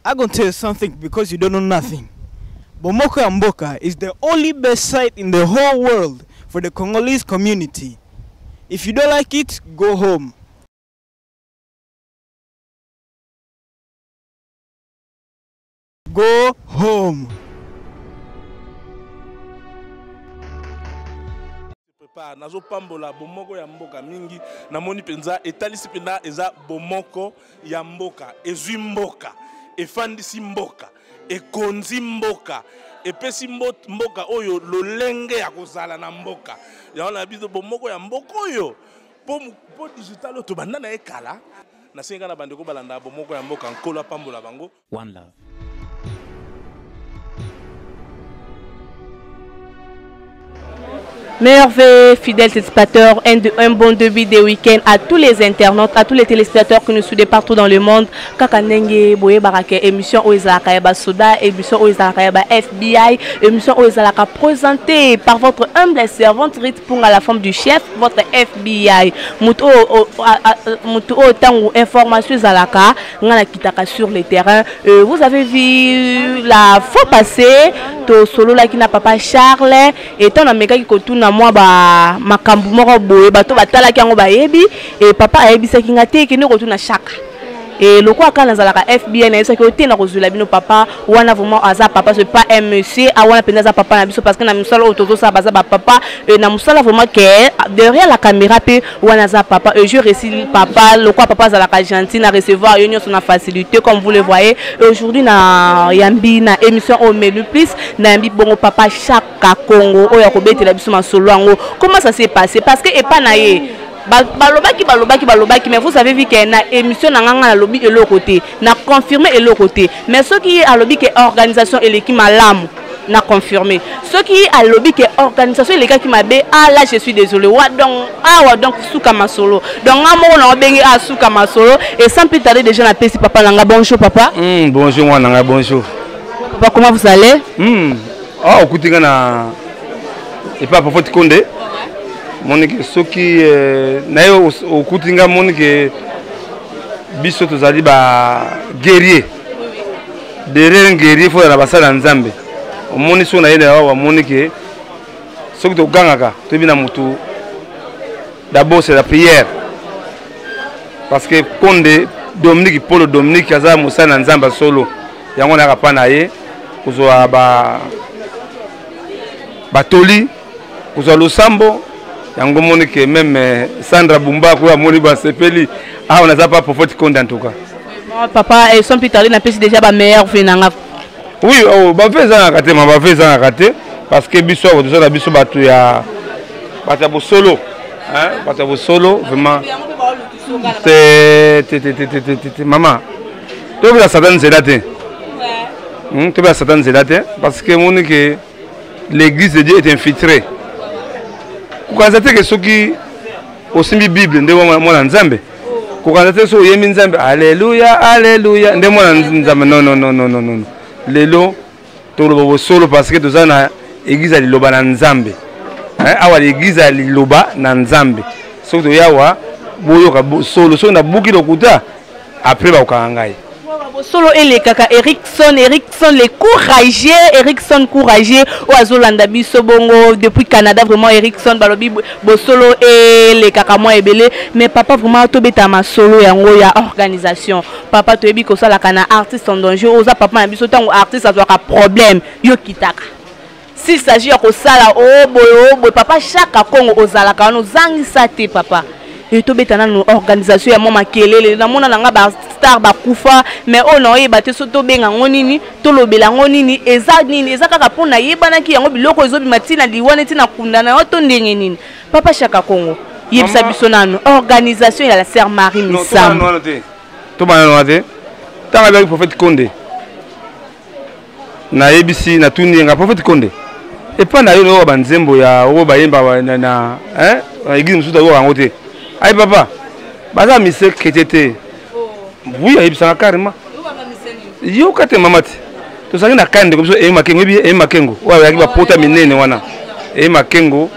I gonna tell you something because you don't know nothing. Bomoko ya Mboka is the only best site in the whole world for the Congolese community. If you don't like it, go home. Go home. Prepare nazopambola bomoko ya mboka mingi namoni mpenza etalisi mpenza eza bomoko ya mboka ezwi mboka efandisi mboka ekonzi mboka epesi mboka oyo lolenge ya kozala na mboka yango na biso bomoko ya mboka oyo mpo digital oyo tobanda na ye kala nasengi kaka na bandeko balanda bomoko ya mboka nkolo apambola bango One love. Meilleurs vœux, fidèles téléspectateurs, un bon début de week-end à tous les internautes, à tous les téléspectateurs qui nous suivent partout dans le monde. Kaka ndenge boyebaka émission oyo ezalaka ya basoda, émission oyo ezalaka ya ba FBI, émission oyo ezalaka présentée par votre humble servante Rite Punga, la femme du chef, votre FBI. Moto oyo ntango information ezalaka, nga nakitaka sur le terrain. Vous avez vu la fois passée, tosololaki na papa Charles, et tant namekaki kotuna mwa ba makambo moko boye, bato batalaki yango bayebi, et papa ayebisaki nga te kende kotuna Chaka. Et lokola kaka nazalaka FBI, nayebisaki yo te na kozwela bino papa wana, vraiment aza papa, c'est pas un monsieur, ah wana mpenza aza papa na biso, parce que na mosala oyo tozosala baza ba papa, et na mosala vraiment ke derrière la caméra pe wana aza papa. Et je reçu papa, lokola papa azalaka gentil na recevoir yo nyonso na facilité comme vous le voyez. Et aujourd'hui na yambi na émission oyo Menu Plus, na yambi bongo papa Chaka Congo oyo akobetela biso masolo yango, comment ça s'est passé, parce que epa na ye balobaki balobaki balobaki, mais vous avez vu que na émission na nganga nalobi eloko te, na confirmer eloko te, mais soki ye alobi ke organisation eleki malamu, na confirmer. Soki ye alobi ke organisation elekaki mabe, ah là je suis désolé, wa donc awa donc suka masolo, donc nga moko na obenge ah suka masolo. Et sans plus tarder déjà napesi papa na nga bonjour papa. Bonjour mwana nga, bonjour. Papa, comment vous allez? Ah, okuti nga na epa Prophète Konde. Monike soki na ye okuti nga, monike biso tozali ba guerrier. Derrière un guerrier faut na basala Nzambe. Omoni so na ye na wa monike soki togangaka toyebi na mutu, d'abord c'est la prière. Parce que Konde Dominique, Paul Dominique aza mosali na Nzambe solo. Yango na pa na ye kozwa ba batoli, kozwa losambo. Yango moni ke même Sandra Bumba ko amoni ba sepeli awa naza pa Prophète Konde en tout cas. Bon, papa, et sans plus tarder, napesi déjà ba meilleur vœu nanga. Oui, oh, ba vœu ezangaka te, ma ba vœu ezangaka te, parce que biso awa toza na biso bato ya bato ya bosolo, hein, bato ya bosolo vraiment. Te te te te te te te te mama, tobela Satan nzela te. Tobela Satan nzela te, parce que moni ke l'église de Dieu est infiltrée. Kokanisa te ke soki osimbi Bible nde mwana Nzambe. Kokanisa te soki oyembi Nzambe alléluia alléluia nde mwana Nzambe. Non non non non non non. Lelo toloba bosolo parce que toza na église ya liloba na Nzambe. Hein, awa l'église ya liloba na Nzambe. Soki toyawa boyoka bosolo, soki nabuki lokuta après bakokanga ngai. Bosolo elekaka. Erickson, Erickson le courageux, Erickson courageux oyo azolanda biso bongo depuis Canada, vraiment Erickson balobi bosolo elekaka mwa ebele. Mais papa, vraiment tobeta masolo yango ya organisation. Papa, toyebi kosalaka na artiste en danger, oza papa na biso, ntango artiste azwaka problème yo kitaka. S'il s'agit ya kosala o boye o boye, papa Chaka Congo ozalaka wana, ozangisa te papa. E tobeta nanu organisation ya mwa makelele, namona na nga ba star bakufa, mais oyo naoyeba te so tobenga yango nini, tolobela yango nini, eza nini, eza kaka mpo nayebanaki yango biloko ezobima ntina liwa neti na kunda na yo to ndenge nini. Papa Chaka Congo, yebisa biso nanu organisation ya la sœur Marie Misamu. Tobana nano te, ntango abiyaki Prophète Konde, nayebisi natuni ye nga Prophète Konde, epa na yo nayoka banzembo ya oyo bayemba na église mosusu, nayoka yango te. Ayi papa, baza mise chrétien te. Oui, ayebisanga carrément, yoka te mama te, tozalaki na kande biso Eye Makengo, yebi Eye Makengo oyo ayaki bapota minene wana. Eye Makengo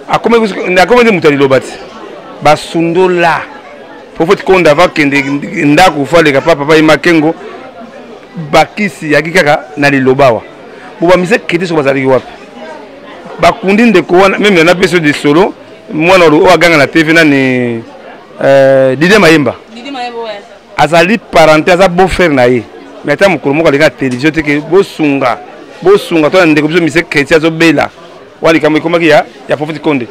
akomaki nde moto ya liloba te, basundola Prophète Konde avant kende ndako fo aleka pa papa Eye Makengo. Bakisi yaki kaka na liloba awa. Bo ba musicien chrétien soki bazalaki wapi? Bakundi ndeko wana meme na napesi yo lisolo mwana oyo aganga na TV nani Didier Mayemba. Didier Mayemba ouais. Azali parenté aza beau frère na ye. Mais ata mokolo moko alinga télévision te ke bosunga bosunga to na ndeko biso musicien chrétien azobela. Wana likambo ekomaki ya ya prophète Konde.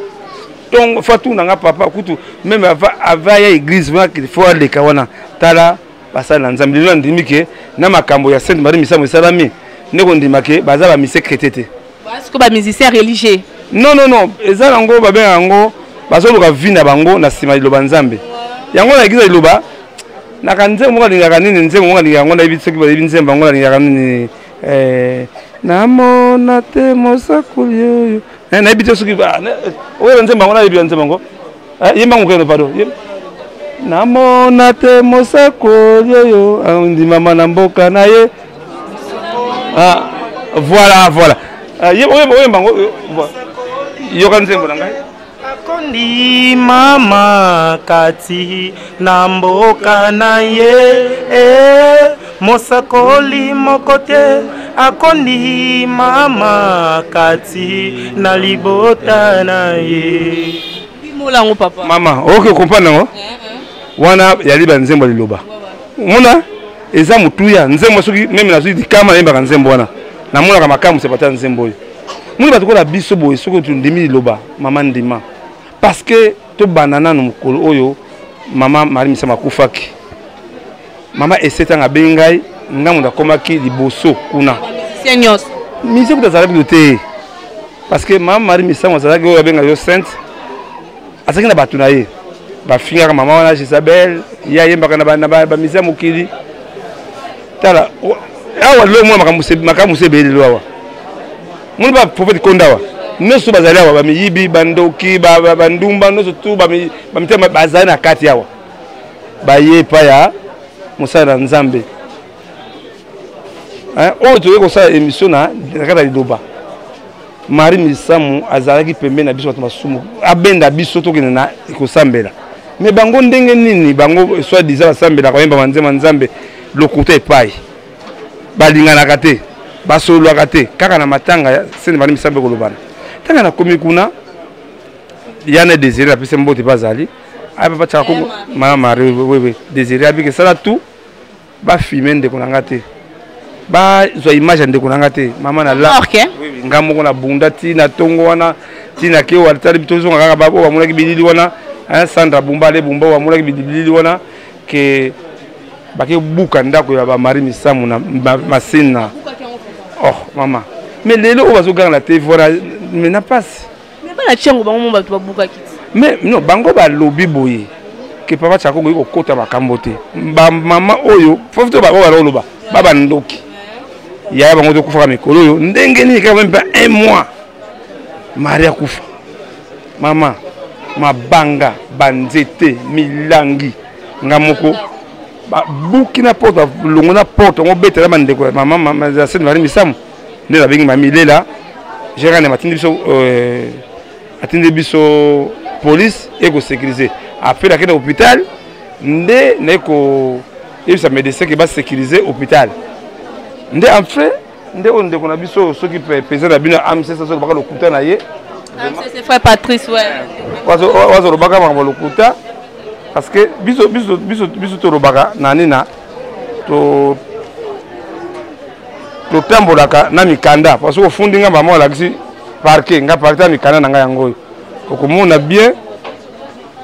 Donc faut tuna nga papa kutu même ava ava ya église faut aleka wana tala basali na Nzambe lelo nandimi ke na makambo ya Sainte Marie Misamu esalami nde kondima ke baza ba musicien chrétien te. Parce que ba musicien religieux. Non non non, eza nango babenga yango bazoluka vie na bango na nsima liloba Nzambe. Yango na église liloba naka nzembo moko alingaka nini nzembo moko alingaka yango nayebi soki bayebi nzembo yango alingaka nini namona te mosakoli oyo nayebi te soki oyo nzembo yango nayebi ya nzembo yango yemba ngo keno pardon namona te mosakoli oyo andimama na mboka na ye. Voilà, voilà. Oyemba ngo yoka nzembo na ngai. Akondi mama kati na mboka na ye, mosakoli moko te akondi mama kati na libota na ye. Molango papa. Mama, okoki comprendre yango? Wana yali ba nzembo ya liloba. Mona eza motuya nzembo soki meme nazwi likama nayembaka nzembo wana namonaka makambo se bata nzembo oyo. Moni bato kola biso boye soki tondimi liloba mama ndima parce que tobanda nanu mokolo oyo mama Marie Misamu akufaki. Mama Ese ntango abengi ngai nga moto akomaki liboso kuna. Musicien nyonso. Musicien kutu azalaki kutu te parce que mama Marie Misamu azalaki oyo abenga yo sainte, azalaki na bato na ye bafingaka mama wana Jezabel, ye ayembaka na ba musicien ya mokili. Tala awa lelo mwa makambo se ebele lelo awa moni ba prophète Konda awa nyonso bazali awa bamiyibi bandoki bandumba nyonso tu bamitema bazali na kati awa baye epai ya mosala na Nzambe. Oyo toyei kosala émission na kati ya liloba. Marie Misamu azalaki pembeni na biso bato masumu abenda biso tokende na kosambela. Mais bango ndenge nini bango soit disant basambelaka bayemba banzemba Nzambe lokuta epai balinganaka te basololaka te kaka na matanga ya Sainte Marie Misamu ekolobana. Ntango nakomi kuna yana Désiré napesi mbote mpe azali aya papa Tshaka Kongo mama Marie wewe Désiré abiki sala tout bafilme ndeko na nga te bazwa image ya ndeko na nga te mama na la nga moko na bunda ti na tongo wana ti na ke watali tozonga kaka ba oyo bamonaki bilili wana Sandra Bumba ale Bumba oyo bamonaki bilili wana ke bake buka ndako ya ba Marie Misamu na Masina. Oh mama, mais lelo oyo bazoganga na TV wana mais na pasi. Mais bana tiango bango mo bato babukaki. Mais non, bango balobi boye ke papa Tshaka Kongo kokota makambo te. Ba mama oyo faut to ba baloba ba bandoki. Yaya bango tokufaka mikolo oyo ndenge nini kaka même pas un mois Marie akufa. Mama mabanga banzete milangi nga moko babuki na porte balongo na porte yango betela bandeko ya mama ya Sainte Marie Misamu nde nabengi mami Lela Gérard atindi biso atindi biso police ekosécuriser après nakende hôpital nde naye koyebisa médecin ke basécuriser hôpital nde enfin nde oyo ndeko na biso soki président na bino AMCC azolobaka lokuta na ye. AMCC frère Patrice, ouais. Azolobaka makambo lokuta parce que biso biso biso biso tolobaka na nini to totambolaka na mikanda parce que ofundi nga mama olakisi parquet nga parquet ya mikanda na ngai yango oyo okomona bien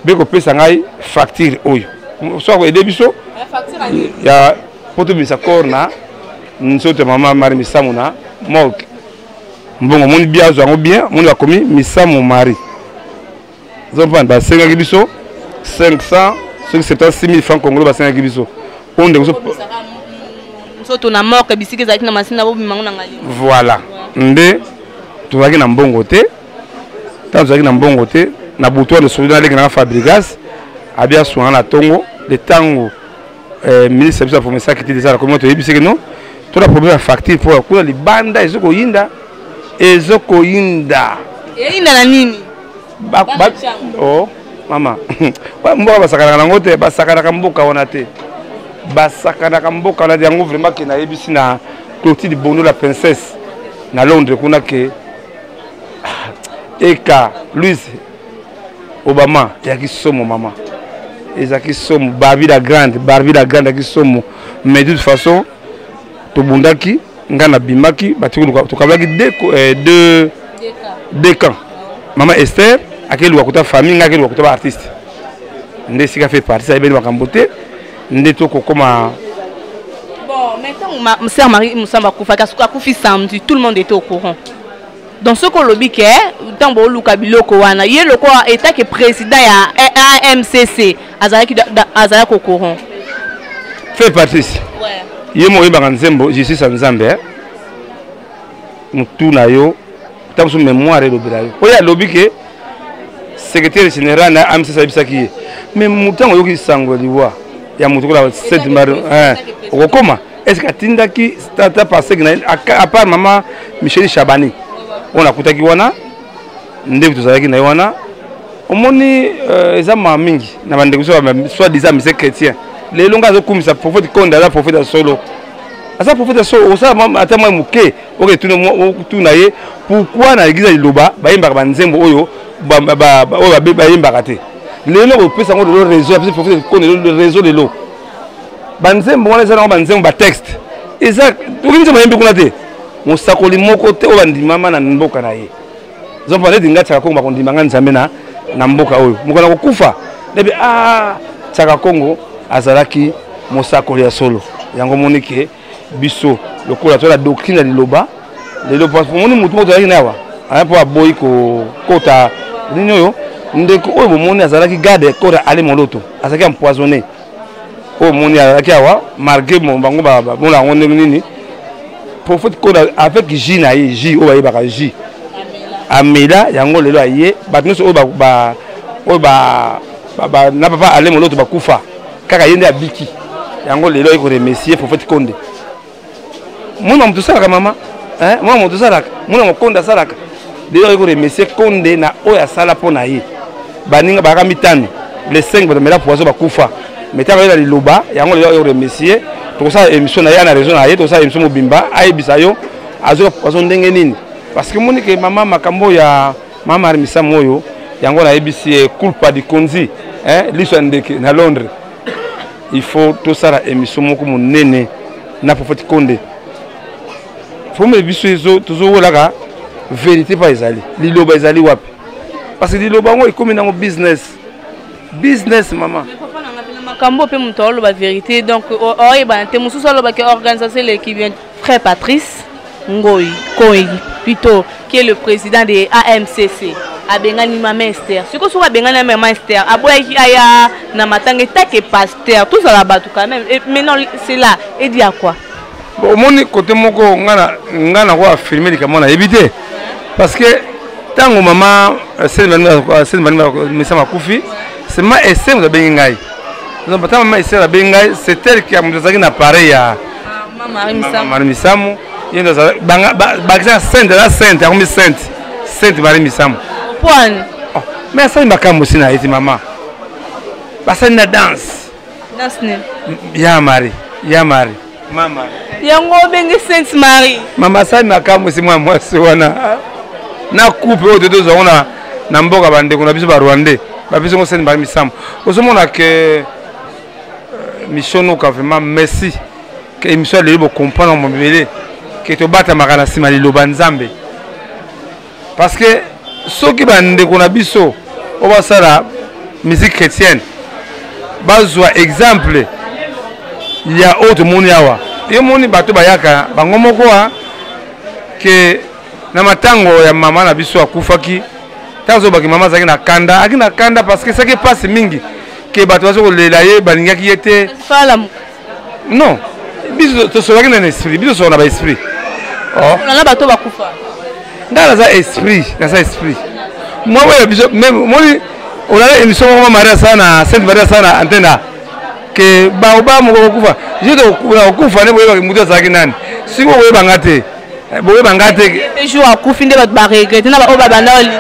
be kopesa ngai facture oyo so akoyede biso ya po tobimisa corps na nzoto ya mama Marie Misamu na morgue. Mbongo omoni bien azwa yango bien omoni bakomi Misamu Marie ozomprendre basengaki biso 500 soki 76000 francs congolais basengaki biso oyo ndeko nzoto na morgue bisika ezalaki na masina bobima ngo na ngali. Voilà nde tozalaki na mbongo te ntango tozalaki na mbongo te na butu wana soki naleki nanga Fabrigas abi aswanga na tongo de ntango ministre biso apromisaki te déjà nakomi toyebisaki no tona problème ya facture mpo kuna libanda ezokoyinda ezokoyinda eyinda na nini? Oh mama mboka basakanaka nango te basakanaka mboka wana te. Basakanaka mboka na yango vraiment ke nayebisi na Clotilde Bondo la princesse na Londres kuna ke ah, eka Louise Obama eyaki somo mama ezalaki somo Barbie la grande Barbie la grande ezalaki somo mais de toute façon tobundaki ngai nabimaki tokabolaki euh, deux, deux camps mama Esther akei luka kota famille ngai akei luka kota baartiste nde esika fait partie ayebeli makambo te nde tokokoma. Bon, maintenant ma sœur Marie Moussamba akufaki, akufi samedi, tout le monde était au courant. Donc soki olobi ke ntango booluka biloko wana, ye lokola etake président ya AMCC azalaki azalaki au courant. Fait Patrice, ouais. Ye moko oyebaka nzembo justice ya Nzambe motu na yo ntango mosusu mémoire elobela yo oyo alobi ke secrétaire général na AMCC ayebisaki ye, mais motu ntango oyoki sango ya liwa ya motu kola Sainte Marie okokoma est ce que atindaki tata paseke na à part mama Michel Chabani oyo nakutaki wana ndenge tozalaki na ye wana. Omoni eza mawa mingi na bandeko biso soit disant mise chrétien. Lelo ngai azokumisa prophète Konde, aza prophète ya solo, aza prophète ya solo. Osala ata mwa moke oke tuna ye pourquoi na église ya liloba bayembaka banzembo oyo oyo bayembaka te. Lelo kopesa yango lelo réseau apesi prophète Konde lelo réseau, lelo banzembo wana eza nango banzembo batexte eza oki nzembo ayembi kuna te. Mosakoli moko te oyo bandimama na mboka na ye zompa neti nga Tiaka Kongo, bakondima nga Nzambe na, na mboka oyo mokolo na kokufa ndebi ah, Tiaka Kongo azalaki mosakoli ya solo. Yango omoni ke biso lokola toza na doctrine ya liloba lelo, omoni motu moko tozalaki na awa aya mpo aboyi kokota nini oyo ndeko oyo bomoni azalaki garde corps ya Ale Moloto, azalaki empoisonné. Oyo omoni azalaki awa malgré bango bamona yango ndenge nini, prophète Koda avec J na ye J oyo bayebaka J amela yango. Lelo aye bato nyonso oyo oyo na papa Ale Moloto bakufa, kaka ye nde abiki. Yango lelo aye koremercier prophète Konde. Mwana moto osalaka mama, mwana moto osalaka, mwana mokonde asalaka. Lelo aye koremercier Konde na oyo asala mpo na ye. Baninga bayaka mitano, les 5 bato mela poison bakufa, mais ntango ayela liloba yango lelo aye koremercier. Tokosala émission na ye na raison na ye, tokosala émission mobimba ayebisa yo azoka poison ndenge nini, parce que omoni ke mama makambo ya mama Marie Misamu oyo yango nayebisi ye culpa di konzi liso ya ndeke na Londres. Il faut tosala émission moko monene na prophète Konde. Fomele biso tozowelaka vérité pa ezali liloba ezali wapi, parce que liloba yango ekomi nango business business mama. Makambo mpe moto aoloba vérité, donc oyebana te. Mosusu alobaki organisation eleki bien. Frère Patrice Ngoi Koi plutôt, qui est le président de AMCC, abengani mama Esther. Sikoyo soki abengani mama Esther, aboyaki aya na matanga etake pasteur, tozala bato quand même. Et maintenant c'est là et dit à quoi? Omoni kote moko nga na ko affirmer likambo nayebi te, parce que ntango mama Mesama akufi, sema Esther moto abengi ngai. Ntango mama Esther abengi ngai, c'est elle qui moto azalaki na pareil ya Marie Misamu. Ye nde bakisa sainte, aza sainte, akomi sainte, sainte Marie Misamu. Poane mais asali makambo si na ye ti mama basali na danse ya Marie, ya Marie mama. Yango obenge sainte Marie. Mama asali makambo si mwa mwasi wana na coupe oyo tozwa ngo na mboka bandeko na biso barwandais bapesi ngo sainte Marie Misamu. Ozomona ke mission noka vraiment merci ke émission ya lelo bocomprendre mobele ke tobatamaka na nsima liloba Nzambe, parce que soki bandeko na biso oyo basala musique chrétienne bazwa exemple ya oyo tomoni awa. Yo moni bato bayaka bango moko a ke na matango ya mama na biso akufaki, ntango azobaki mama azalaki na kanda, azalaki na kanda parce que soki mpasi mingi ke bato baza kolela ye, balingaki ye te. Non, biso tosolaki na esprit, biso tosolaka na baesprit. Na bato bakufa. Ngai naza esprit, naza esprit mwa oyo biso même moni olala émission moko Marie asala na Sainte Marie asala na antenne ke baoba moko kokufa je kokufa nde boyebaki motu azalaki nani. Sikoyo boyebanga te, boyebanga te. Jour akufi nde bato baregrete na baoyo babanda olingi.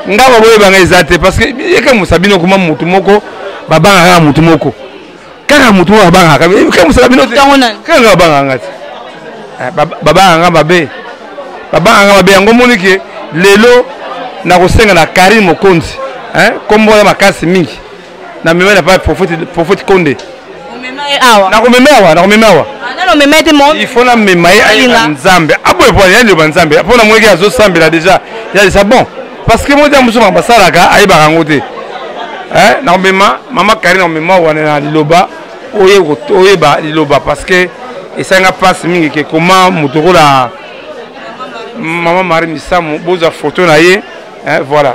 Nga baboyebanga eza te, parce que eka mosa bino kuma motu moko babanga kaka motu moko. Kaka motu oyo abangaka kaka mosala bino te, kaka nga babangaka nga te, eh, babangaka nga mabe, babangaka nga mabe. Yango omoni ke lelo nakosenga na Karine Mokonzi, nkombo ya makasi mingi na mema na pa prophète Konde. Nakomema awa, nakomema awa. Il faut namema ye ayeba Nzambe aboye po ya liloba Nzambe, mpo namonaki azosambela déjà ya déjà bon, parce que moti ya mosusu makambo asalaka ayebaka yango te. Nakomema mama Karine, nakomema awa na liloba, oyeba liloba, parce que esalinga mpasi mingi ke koma moto okola mama Marie Misamu, bozwa photo na ye, voilà,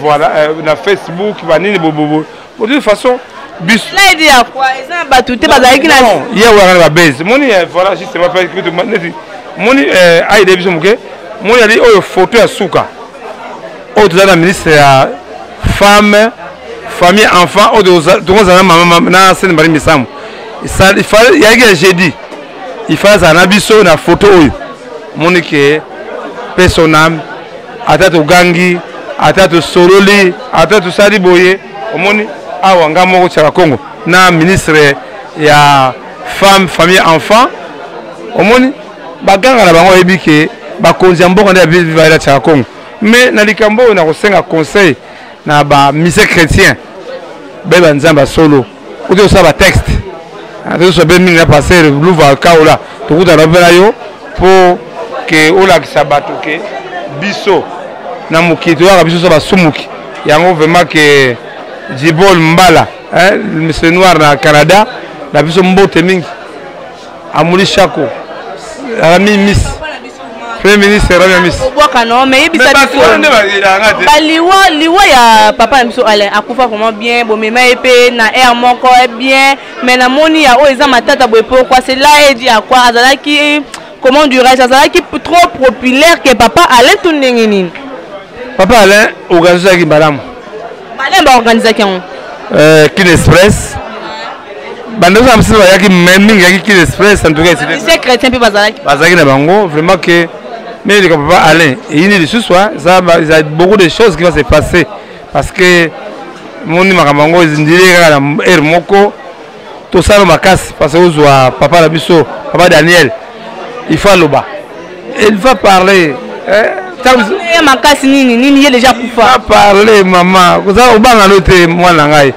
voilà, na Facebook banini bobobo. De toute façon biso ya quoi, eza na bato te bazalaki na ye waka na babase moni, voilà, justement neti moni aide biso moke. Moni ali oyo photo ya suka oyo toza na ministre ya femme, famille, enfant, oyo tokozala na mama na Sene Marie Misamu. Yaki ya jeudi, il fallait azala na biso na photo oyo. Moni ke paix son âme, ata togangi, ata tosololi, ata tosali boye. Omoni awa nga moko tiaka Congo na ministre ya femme, famille, enfant. Omoni baganga na bango, bayebi ke bakonzi ya mboka nde bayela tiaka Congo. Mais na likambo oyo nakosenga conseil na bamusiciens chrétien, bayeba Nzambe ya solo. Oki kosala batexte, tozoswa be mingi na pasteur Luva Kaola, tokutana mpe na yo mpo ke olakisa bato ke biso na mokili toyaka biso so basumuki. Yango vraiment ke Jibol Mbala, monsieur noir na Canada, na biso mbote mingi. Amuli Shako Rami Miss premier ministre Rami Miss. Obwaka no, mais yebisa biso baliwa, liwa ya papa na biso Alain. Akufa vraiment bien, bomema ye mpe na air moko bien, mais namoni ya oyo eza matata boye. Pourquoi cela est dit à quoi? Azalaki, comment dirais-je, azalaki trop populaire que papa Alain to ndenge nini? Papa Alain organisaki malamu. Alain baorganisaki yango. Kin Express, bandeko na mosusu bayaki, mais mingi yaki Kin Express en tout cas. Musicien chrétien mpe bazalaki. Bazalaki na bango vraiment ke mais lika papa Alain eyini lisusu, ça il y a beaucoup de choses qui va se passer, parce que moni makambo yango ezindili kaka na aire moko. Tosala makasi parce que ozwa papa na biso, papa Daniel, il faut aloba, il va parler. Ya makasi nini nini, ye déjà kufa. Parler mama, koza obanga no te. Mwana na ngai,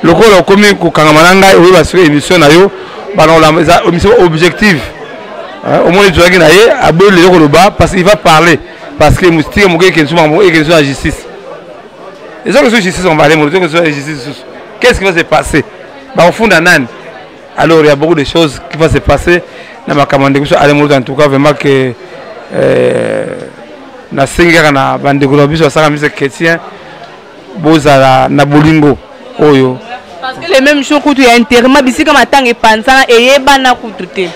lokola okomi kokangama na ngai, oyeba soki émission na yo bana eza émission objective. Omoni tozalaki na ye, aboyi lelo koloba parce qu'il va parler, parce que tika moke ekende so makambo ekende so na justice. Eza question justice, on va aller moto question justice susu. Qu'est-ce qui va se passer? Bakofunda nani? Alors il y a beaucoup de choses qui vont se passer na makambo ya ndeko biso Ale Moto. En tout cas vraiment que nasengi kaka na bandeko na biso basalaka biso chrétien, bozala na bolingo oyo. Parce que le même jour kutu ya enterrement, bisika matanga epanzana, eyebana kutu te.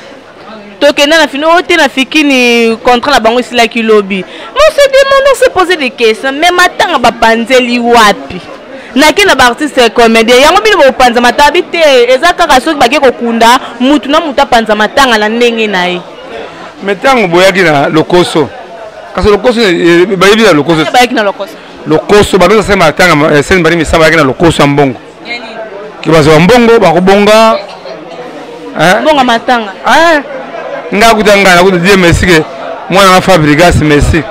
Tokenda na fino oyo te na fikini, contrat na bango esilaki lobi. Mais on se demande, on se pose des questions, mais matanga bapanzeli wapi? Nake na baartiste comédien yango, bino bokopanza matanga bi te, eza kaka soki bake kokunda mutu na mutu apanza matanga na ndenge na ye. Mais ntango boyaki na lokoso, kasi lokoso bayebi na lokoso. Bayaki na lokoso. Lokoso bato basala matanga sene bali misala, bayaki na lokoso ya mbongo, ke bazwa mbongo bakobonga. Mbongo matanga. Nga kuta ngai nakuta die merci ke mwana nga Fabrigas, merci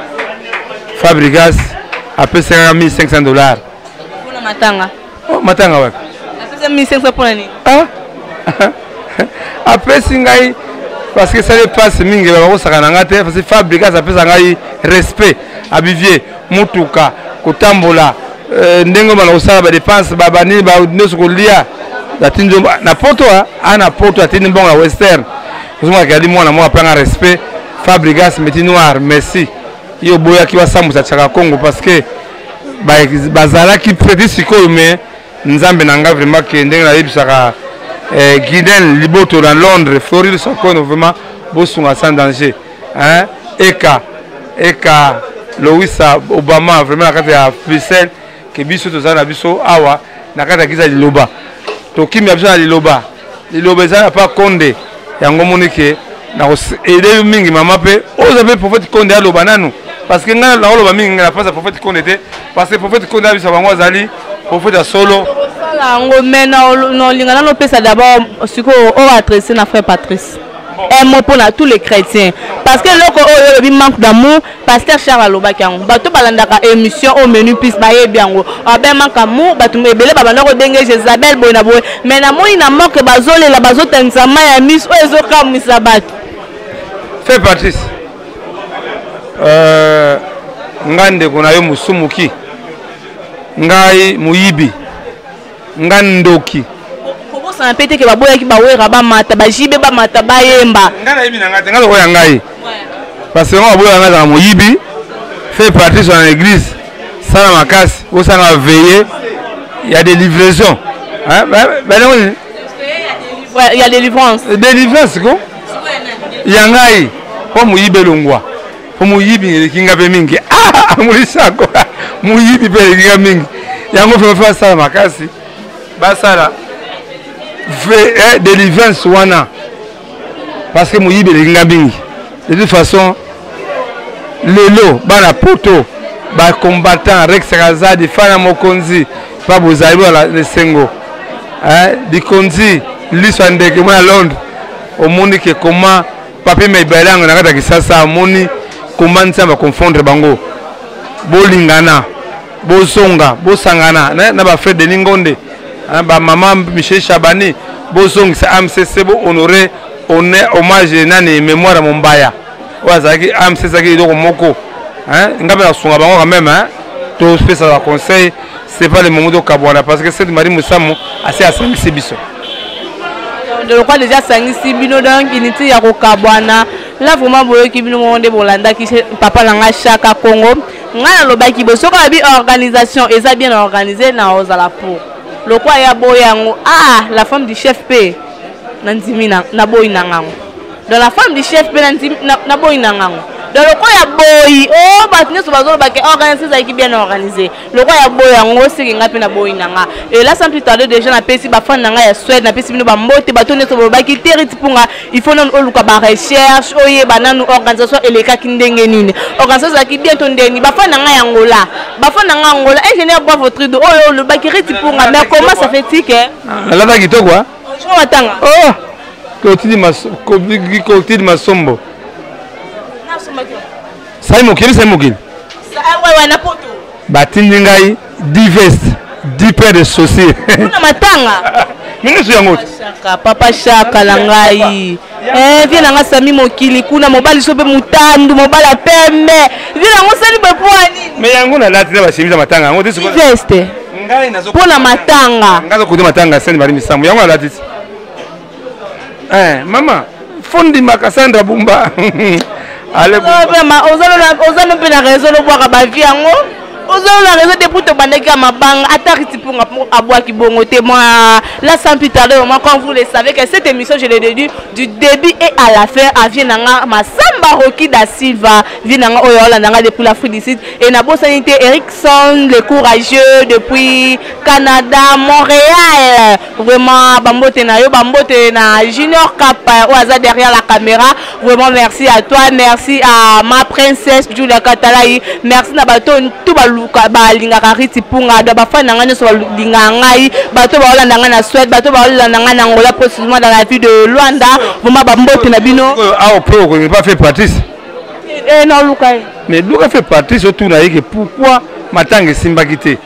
Fabrigas, apesaka 1500 $. Mpona matanga? Oh, matanga wapi? Apesa 1500 mpona nini? Apesi ngai parce que esali mpasi mingi, bakosaka na nga te, parce que Fabrigas apesa ngai respect, abivier mutuka kotambola, ndenge bana kosala badepense, banini nyonso, kolia, atindi na poto, a na poto atindi mbongo na Western. Ozomaka ali mwana moko apanga respect. Fabrigas Meti Noir, merci. Ye oboyaki basambusa tiaka Congo parce que bazalaki preti sikoyo. Mais Nzambe na ngai vraiment ke ndenge nayebisaka Guiden Liboto na Londres, Floride Sakono, vraiment bosunga sans danger, hein? Eka eka Lowisa Obama vraiment na kati ya Bruxelles, ke biso tozala na biso awa na kati ya giza liloba, tokimia biso na liloba, liloba eza na pa Konde. Yango moni ke nakoede mingi mama mpe oyo mpe prophète Konde aloba nanu, parce que ngai nakoloba mingi ngai na place ya prophète Konde te, parce que prophète Konde abisa bango azali prophète ya solo. Yango mais naolinga nano opesa d'abord sikoyo oyo adresse na frère Patrice un mot mpona tous les chrétiens, parce que eloko oyo olobi, manque d'amour, pasteur Charles alobaki yango. Bato balandaka émission oyo Menu Plus bayebi yango. Abe manque amour, bato ebele babanda kodenge Jézabel boye na boye, mais namoni na moke bazolela, bazotangisa mai ya miso oyo ezokamwisa bato. Frère Patrice, ngai ndeko na yo mosumuki, ngai moyibi, nga ndoki. Kobosana mpe te ke baboyaki bawera bamata, bajibe bamata bayemba. Ngai nayebi na ngai te, ngai lokola ngai, parce que ngo baboyaka ngai azala moyibi. Fait partie sur na église, sala makasi osanga veille ya des livraisons balango nini. Ya délivrance. Délivrance ko ya ngai mpo moyibi elongwa, mpo moyibi eleki nga mpe mingi. Ah, molisako moyibi mpe eleki nga mingi. Yango fe basala makasi, basala délivrance wana, parce que moyibi eleki nga mingi. De toute façon, lelo bana poto, bacombattant Rex Kazadi, fana mokonzi mpa bozali bola esengo, likonzi liso ya ndeke mwana Londres, omoni ke koma papi maibalango na kati ya Kisasa, amoni koma Nzambe aconfondre bango. Bolingana, bozonga, bosangana na bafrère Denis Ngonde, bamama Michel Chabani, bozongisa AMCC, bohonore hommage nani, mémoire ya Mombaya oyo azalaki AMC, ezalaki eloko moko. Nga mpe nasunga bango quand même, topesa ba conseil. C'est pas le moment tokabwana, parce que Sainte Marie Mosamu asi asangisi biso. Lokwa déjà asangisi bino, donc inutile ya kokabwana. Là vraiment boyoki bino moko nde bolandaki papa na ngai Chaka Congo. Ngai nalobaki bo soki alobi organisation eza bien organisé, na ozala pour lokwa ya boya yango. Ah, la femme du chef mpe nandimi, naboyi na ngango. Donc la femme du chef mpe naboyi na ngango. Donc lokola ya boyi o bato nyonso bazolobaki organisé ezalaki bien organisé, lokola ya boyi yango, seke ngai mpe naboyi na nga. Et là, sans plus tarder, déjà napesi bafan na ngai ya Suède, napesi bino bambote. Bato nyonso bolobaki te, Riti Mpunga, il faut nanu oluka barecherche, oyeba nanu organisation elekaki ndenge nini, organisation ezalaki bien to ndenge nini. Bafan na ngai ya Angola, bafan na ngai Angola, ingénieur Bravo Trido oyo olobaki Riti Mpunga, mais comment ça fait que Nalata kitoko. Matanga. Oh, Clotilde Masombo, sai mokili, sai mokili batindi ngai 10 veste, 10 paires de chaussures. Mpona matanga. Mingiso yango. Shaka, papa Shaka na ngai, vie na nga Sami Mokili kuna, mobali so mpe motandu, mobali ya pembe, vie nango osali boye mpo ya nini? Mais yango nalati na bachemise ya matanga yango te. Veste mpo na matanga. Ngai azokote matanga Sani Bali Misambo, yango nalati ti. Mama fondimaka Sandra Bumba. Oza no mpe na raison lobwaka bavie yango, oza na raison. Depuis tobandaki ya mabanga, ata Riti Mpunga abwaki bongo te. Moi là, sans plus tarder, vraiment, comme vous le savez que cette émission, je l'ai déduit du début et à la fin à vie nanga Masamba Roki da Silva, vie nanga oyo olandanga depuis l'Afrique du Sud, et nabosani te Erickson le courageux depuis Canada, Montréal. Vraiment bambote na yo, bambote na Junior Cap oyo aza derrière la caméra. Vraiment merci à toi, merci à ma princesse Julia Katalai, merci na bato tout baluka balingaka Riti Punga, do bafani na ngai nyonso balingaka ngai, bato baolanda ngai na Suède, bato baolanda ngai na Angola, précisément dans la ville de Luanda. Vraiment bambote na bino. Awa mpe okoki pas fait Patrice. Naluka ye. Mais luka fait Patrice, otuna ye ke pourquoi matanga esimbaki te,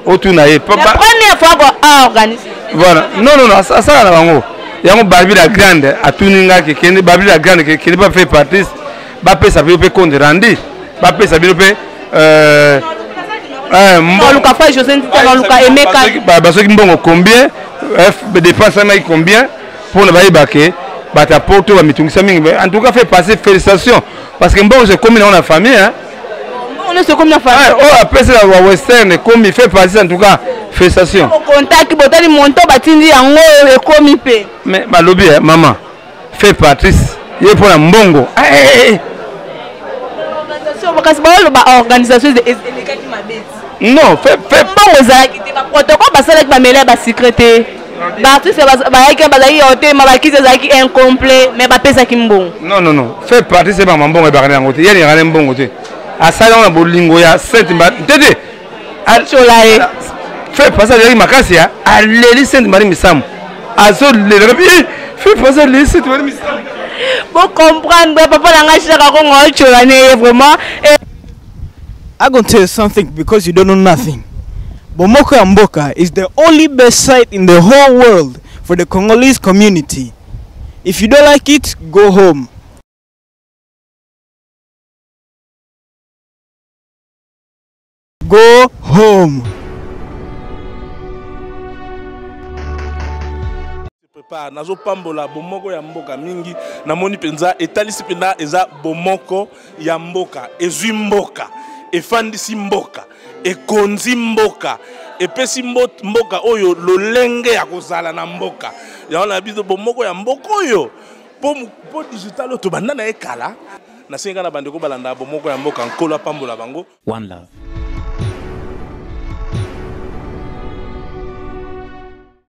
otuna ye. La première fois ko organiser. Voilà, non, non, non, asala na bango yango. Barbi la Grande atuni nga ke kende, Barbi la Grande, ke kende ba fait Patrice, bapesa bino mpe compte rendu, bapesa bino mpe. Naluka frère José Ntita, naluka Emeka. Basoki mbongo combien, dépense amaki combien, mpona bayeba ke bato ya poto bamitungisa mingi. En tout cas, fait passer félicitation, parce que mbongo ekomi nango na famille, hein. Mbongo nyonso ekomi na famille. Oyo apesi na ba western ekomi. Fait passer, en tout cas félicitation. Okontaki, botali monto batindi yango oyo ekomi mpe. Mais balobi mama fait Patrice ye mpo na mbongo. Kasi baoloba organisation elekaki mabe. Non, fait fait. Mbongo ezalaki te, baprotocole basalaki, bamela ya basecret te, baartiste bayaki, bazalaki yo te, mabakisi ezalaki incomplet, mais bapesaki mbongo. Non, non, non, fait Patrice ebanga mbongo, ebaka na yango te, ye alingaka na mbongo te, asali yango na bolingo ya sete te te. Atyola ye. Fe pasa alelaki makasi ya aleli Sainte Marie Misamu. Azolela eh, fe pasa aleli Sainte Marie Misamu. Bo comprendre papa na ngai Shaka Kongo aotshola ne ye vraiment. Eh. I gonna tell you something because you don't know nothing. Bomoko ya Mboka is the only best site in the whole world for the Congolese community. If you don't like it, go home. Go home. Prépare nazopambola bomoko ya mboka mingi namoni mpenza etalisi mpenza eza bomoko ya mboka ezwi mboka efandisi mboka ekonzi mboka epesi mboka oyo lolenge ya kozala na mboka yango na biso bomoko ya mboka oyo mpo digital oyo tobanda na ye kala nasengi kaka na bandeko balanda bomoko ya mboka nkolo apambola bango. One love.